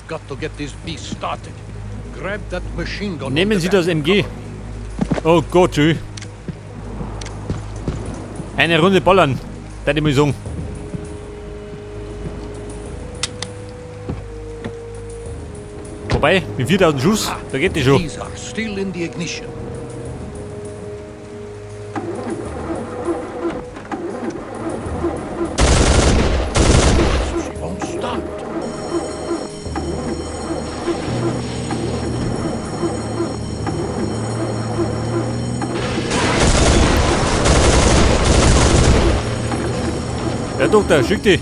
We've got to get this beast started. Grab that machine gun. Nehmen Sie das MG. Oh Gott, tschüss. Eine Runde ballern, da die Munition. Wobei, mit 4000 Schuss, da geht die schon. These are still in the ignition. She won't start. Ja, Doktor, schick die.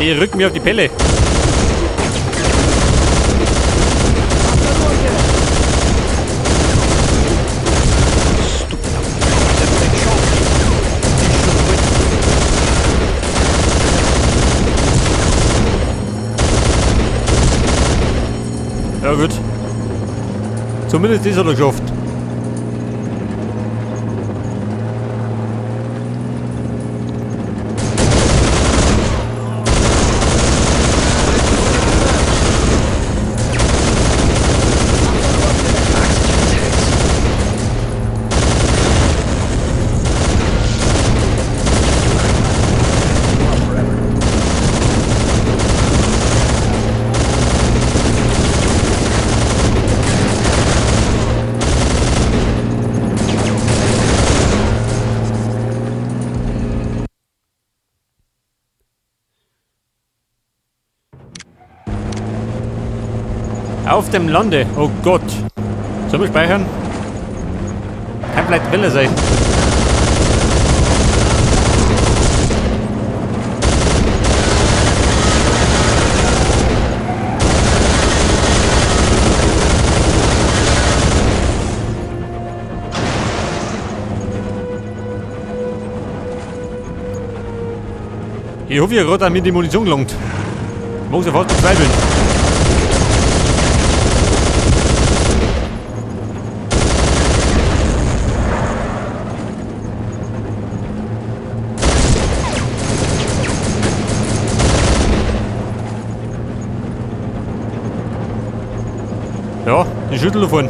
Die rücken mir auf die Pelle. Ja gut. Zumindest das hat er geschafft. Auf dem Lande. Oh Gott. Sollen wir speichern? Kann vielleicht Welle sein. Ich hoffe ja gerade, dass mir die Munition gelangt. Mag's ja fast bezweifeln. Ja, die Schüttel davon.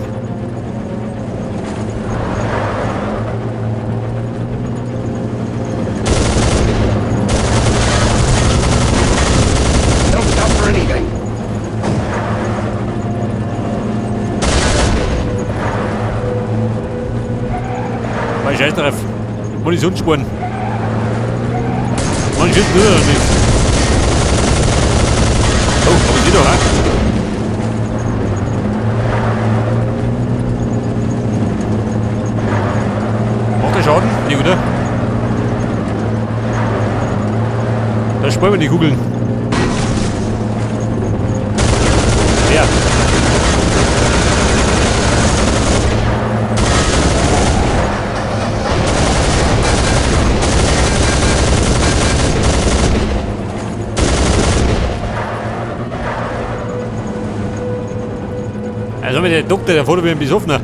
Don't stop for anything. Mein Scheiß drauf. Munitionsspuren. Man schießt nur noch nicht. Oh, aber sie doch, hä? Macht der Schaden? Nee, oder? Da sparen wir die Kugeln. Ja. Also mit der Doktor, der fährt wie ein Besoffener.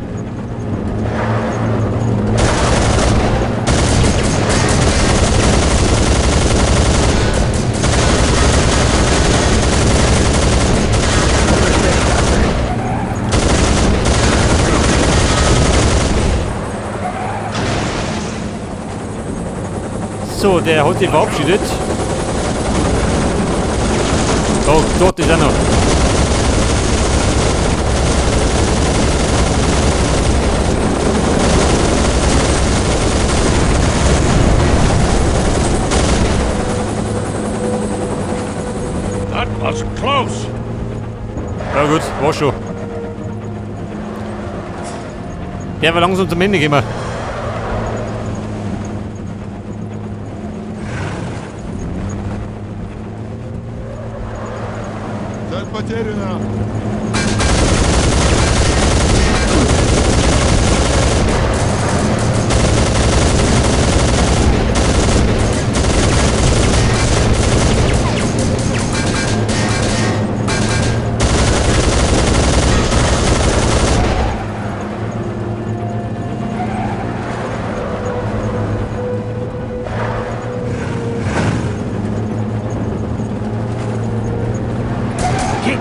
So, der hat sich verabschiedet. Oh, dort ist er noch. That was close. Ja gut, war schon. Der war langsam zum Ende gekommen. Цель потеряна.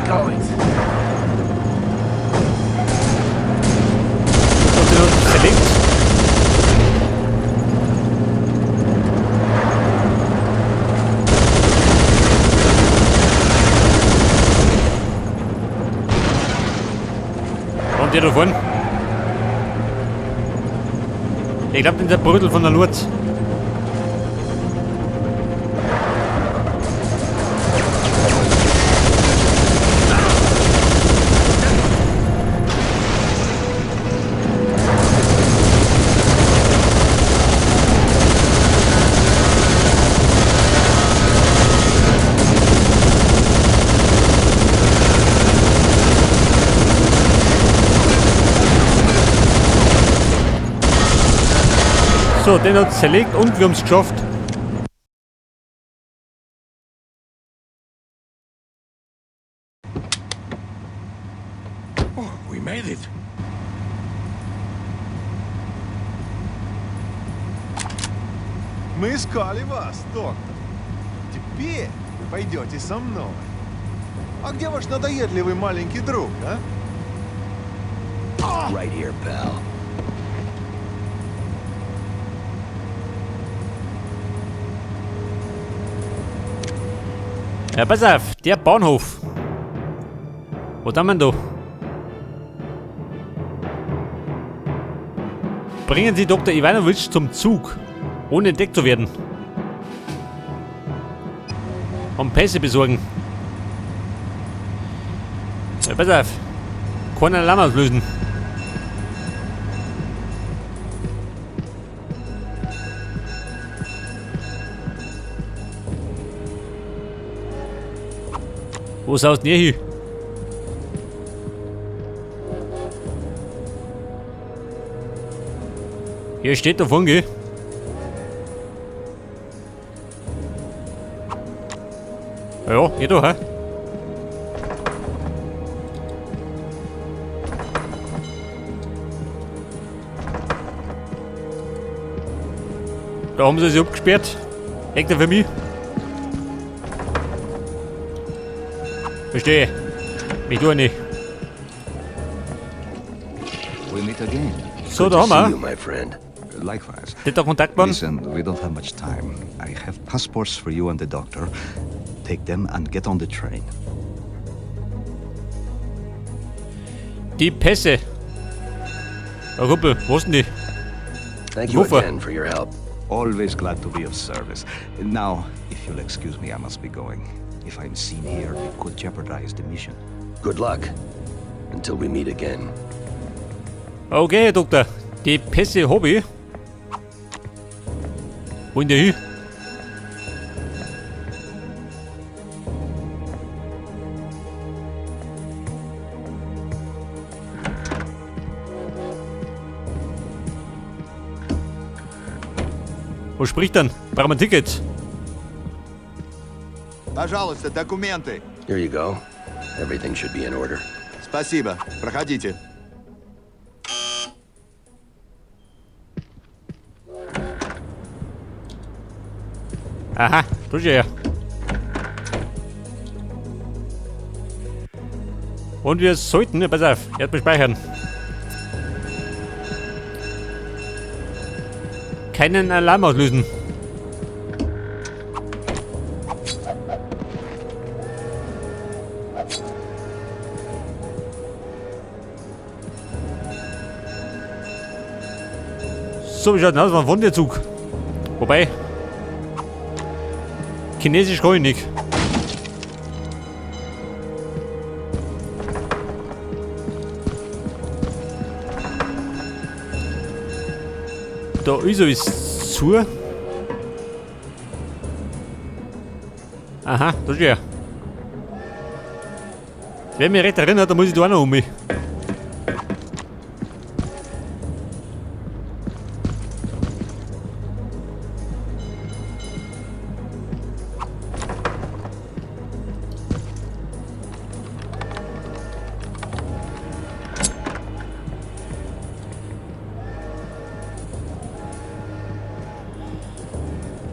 going. So, den hat zerlegt. Und der da vorne? Ich glaub, das ist der Brödel von der Lurz. So, den hat zerlegt und wir haben es geschafft. Oh, we made it. Мы искали вас, доктор. Теперь вы пойдете со мной. А где ваш надоедливый маленький друг, а? Right here, pal. Ja, pass auf, der Bahnhof. Wo sind wir denn da? Bringen Sie Dr. Ivanovich zum Zug, ohne entdeckt zu werden. Und Pässe besorgen. Ja, pass auf. Keinen Alarm auslösen. Wo saust denn ihr hin? Hier steht davon, gell? Ja, geht doch, hä? Da haben sie sich abgesperrt. Hängt er für mich? Verstehe. Mich tue nicht. We meet again. So, Good da to haben see wir. you, my friend. Likewise. Dritter Kontaktmann. Listen, we don't have much time. I have passports for you and the doctor. Take them and get on the train. Die Pässe. Ja, Kumpel, wo sind die? Thank you Wofür? again for your help. Always glad to be of service. Now, if you'll excuse me, I must be going. If I'm seen here, it could jeopardize the mission. Good luck. Until we meet again. Okay, Herr Doktor. Die Pässe hab ich. Wo in der hin? Wo spricht dann? Brauchen wir ein Ticket? Пожалуйста, документы. Here you go. Everything should be in order. Спасибо. Проходите. Aha, da ist er ja. Und wir sollten, ja, pass auf, erstmal speichern. Keinen Alarm auslösen. So, wie schaut denn aus? Wann fährt der Zug? Wobei, Chinesisch kann ich nicht. Da ist alles zu. Aha, da ist er. Wenn mich recht erinnert, da muss ich da auch noch um mich.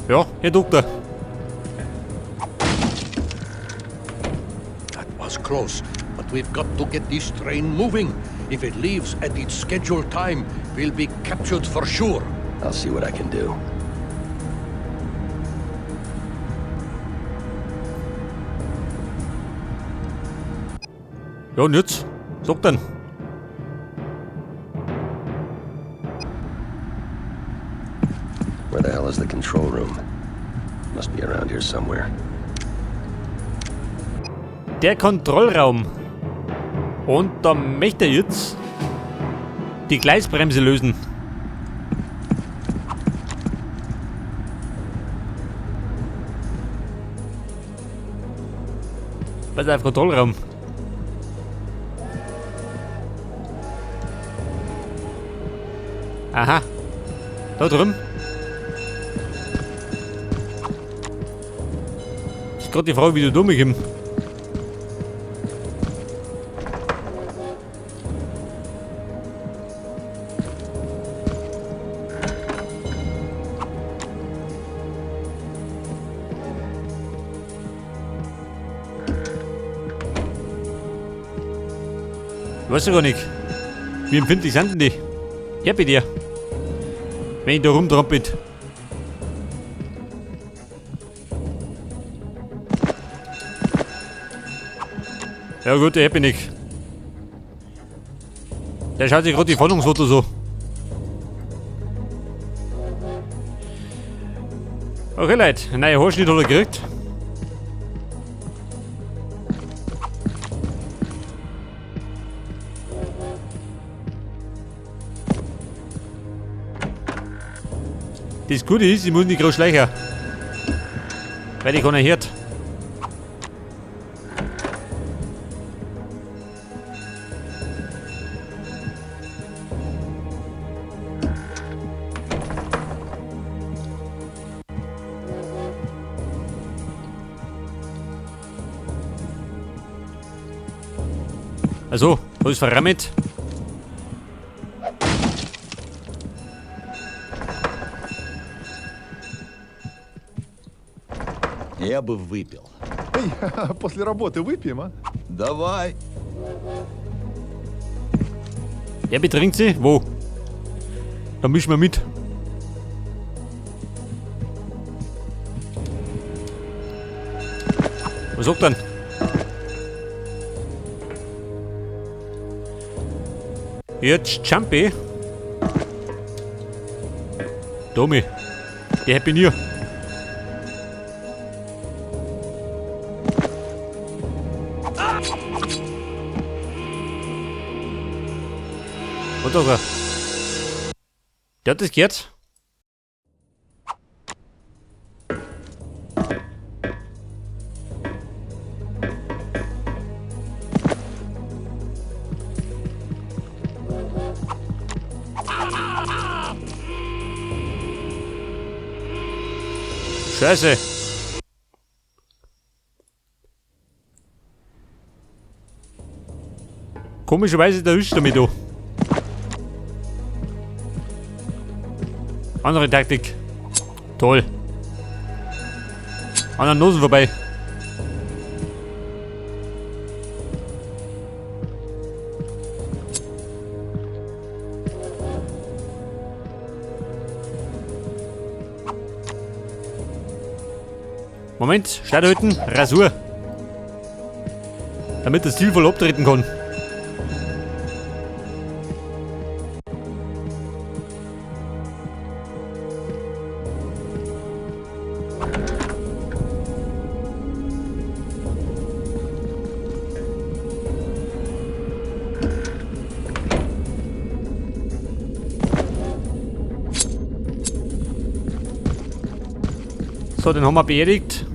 Ja, Herr Doktor. That was station's close, but we've got to get this train moving. If it leaves at its scheduled time, we'll be captured for sure. I'll see what I can do. Ja, und jetzt? Sag dann. Where the hell is the control room? Must be around here somewhere. Der Kontrollraum. Und da möchte er jetzt die Gleisbremse lösen. Was ist auf Kontrollraum? Aha. Da drüben. Ist gerade die Frage, wie du dumm kommst. Weiß ich gar nicht. Wie empfindlich sind denn die? Ja, bei dir. Wenn ich da rumtrampelt. Ja gut, der bin ich. Der schaut sich gerade die Fahndungsfotos so. Okay Leute, neue Haarschnitt hat er gekriegt. Das Gute ist, ich muss nicht groß schleichen. Weil ich keiner hört. Also, was ist verrammt? Я бы выпил. Эй, после работы выпьем, а? Давай. Er betrinkt sie? Wo? Da mischen wir mit. Was sagt denn? Jetzt jump ich. Tommy. Der Happy New. Und doch. Der hat das gehört. Scheiße. Komischerweise erwischt er mich da. Andere Taktik. Toll. An der Nase vorbei. Moment, Schneiderhütten, Rasur. Damit das stilvoll abtreten kann. So, den haben wir beerdigt.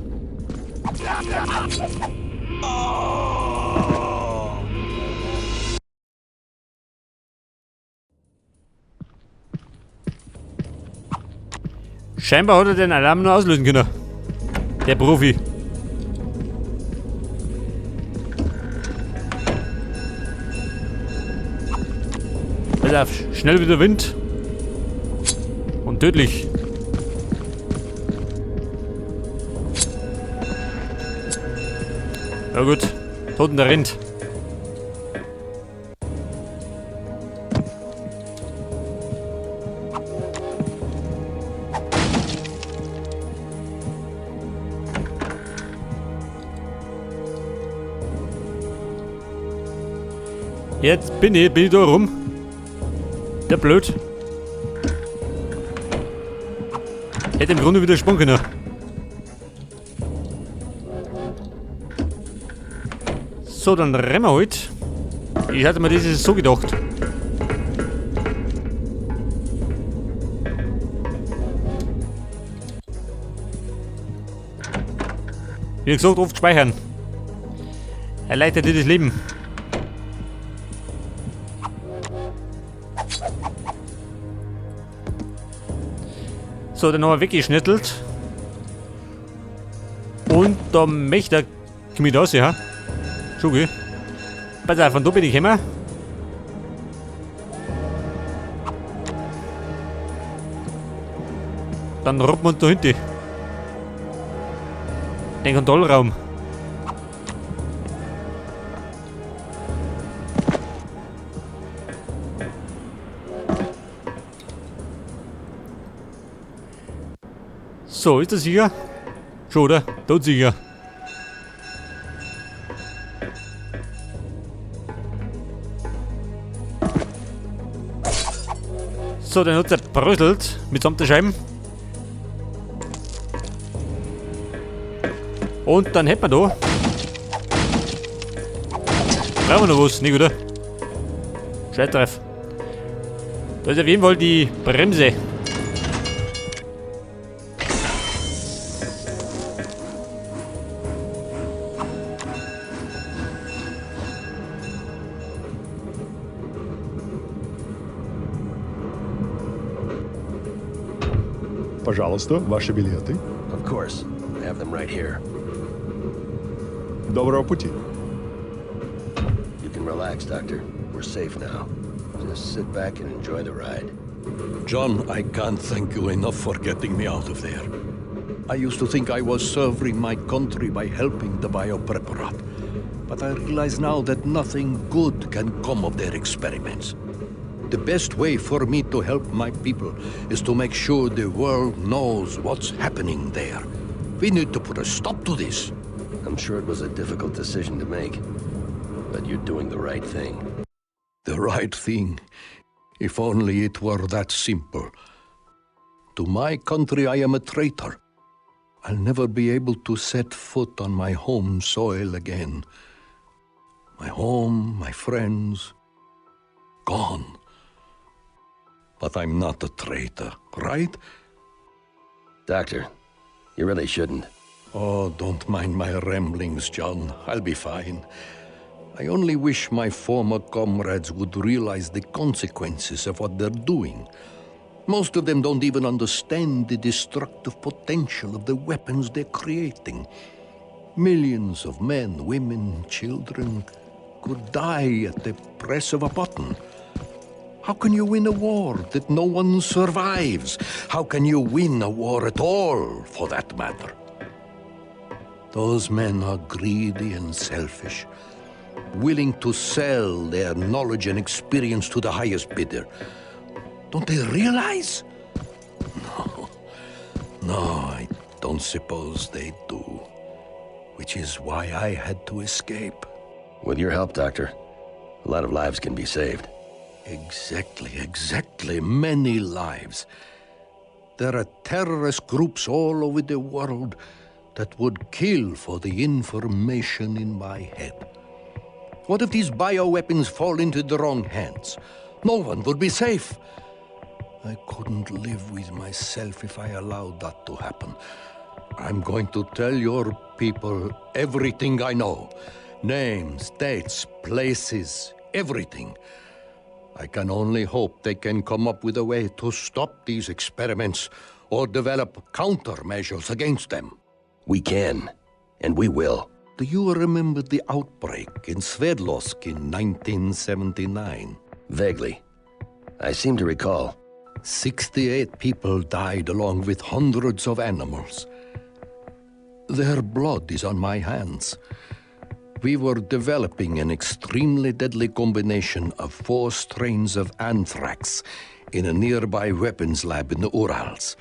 Scheinbar hat er den Alarm nur auslösen können. Der Profi. Pass auf, schnell wie der Wind. Und tödlich. Ja gut. Da unten der rennt. Jetzt bin ich da rum. Der blöd. Hätte im Grunde wieder springen können. So, dann rennen wir halt. Ich hatte mir das ist so gedacht. Wie gesagt, oft speichern. Erleichtert dir das Leben. So, dann haben wir weggeschnittelt. Und da möchte er mich raus, ja. Schon, gell? Pass auf, von da bin ich gekommen. Dann robben wir uns da hinten. Den Kontrollraum. So, ist das sicher? Schon, oder? Tot sicher. So, der Nutzer bröselt mitsamt der Scheiben. Und dann hätten wir da. Brauchen wir noch was, nicht, oder? Scheiß. Da ist auf jeden Fall die Bremse. Пожалуйста, ваши билеты. Of course. I have them right here. Доброго пути. You can relax, Doctor. We're safe now. Just sit back and enjoy the ride. John, I can't thank you enough for getting me out of there. I used to think I was serving my country by helping the biopreparat. But I realize now that nothing good can come of their experiments. The best way for me to help my people is to make sure the world knows what's happening there. We need to put a stop to this. I'm sure it was a difficult decision to make, but you're doing the right thing. The right thing. If only it were that simple. To my country, I am a traitor. I'll never be able to set foot on my home soil again. My home, my friends, gone. But I'm not a traitor, right? Doctor, you really shouldn't. Oh, don't mind my ramblings, John. I'll be fine. I only wish my former comrades would realize the consequences of what they're doing. Most of them don't even understand the destructive potential of the weapons they're creating. Millions of men, women, children could die at the press of a button. How can you win a war that no one survives? How can you win a war at all, for that matter? Those men are greedy and selfish, willing to sell their knowledge and experience to the highest bidder. Don't they realize? No, no, I don't suppose they do. Which is why I had to escape. With your help, Doctor, a lot of lives can be saved. Exactly, exactly. Many lives. There are terrorist groups all over the world that would kill for the information in my head. What if these bioweapons fall into the wrong hands? No one would be safe. I couldn't live with myself if I allowed that to happen. I'm going to tell your people everything I know. Names, dates, places, everything. I can only hope they can come up with a way to stop these experiments or develop countermeasures against them. We can, and we will. Do you remember the outbreak in Sverdlovsk in 1979? Vaguely. I seem to recall. 68 people died along with hundreds of animals. Their blood is on my hands. We were developing an extremely deadly combination of 4 strains of anthrax in a nearby weapons lab in the Urals.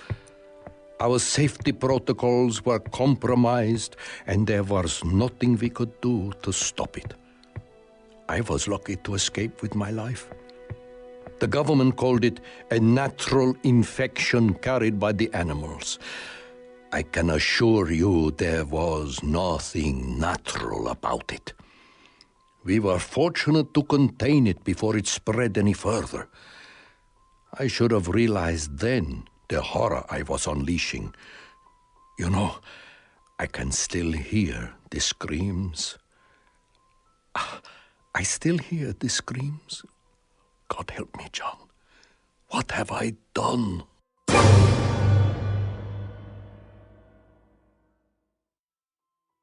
Our safety protocols were compromised, and there was nothing we could do to stop it. I was lucky to escape with my life. The government called it a natural infection carried by the animals. I can assure you there was nothing natural about it. We were fortunate to contain it before it spread any further. I should have realized then the horror I was unleashing. You know, I can still hear the screams. I still hear the screams. God help me, John. What have I done?